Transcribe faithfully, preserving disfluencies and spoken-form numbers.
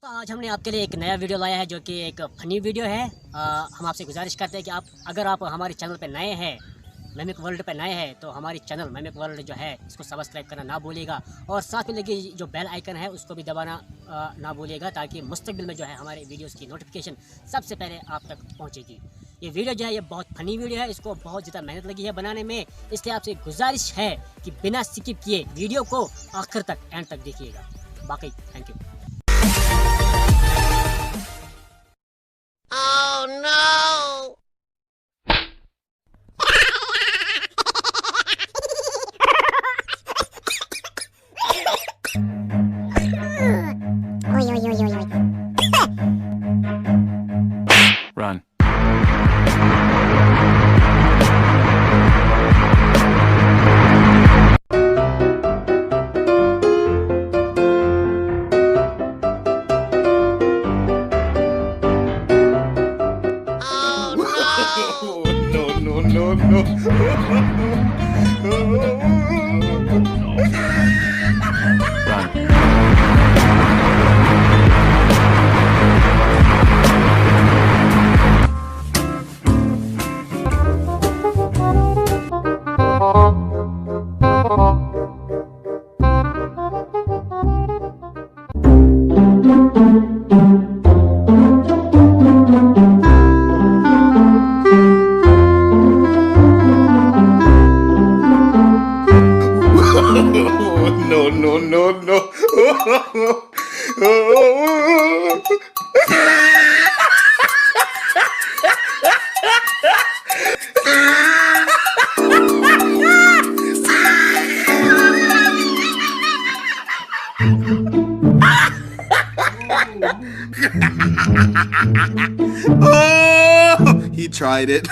आज हमने आपके लिए एक नया वीडियो लाया है, जो कि एक फनी वीडियो है। आ, हम आपसे गुजारिश करते हैं कि आप, अगर आप हमारे चैनल पे नए हैं, मेमिक वर्ल्ड पे नए हैं, तो हमारी चैनल मेमिक वर्ल्ड जो है, इसको सब्सक्राइब करना ना भूलिएगा, और साथ में लगी जो बेल आइकन है, उसको भी दबाना आ, ना भूलिएगा, ताकि मुस्तकबिल में जो है, हमारे वीडियोस की नोटिफिकेशन सबसे पहले आप तक पहुंचेगी। ये वीडियो जो है, ये बहुत फनी वीडियो है, इसको बहुत ज़्यादा मेहनत लगी है बनाने में, इसलिए आपसे गुजारिश है कि बिना स्किप किए वीडियो को आखिर तक, एंड तक देखिएगा। बाकी thank you. Run. No, no, no, no. No, no, no, no. Oh, he tried it.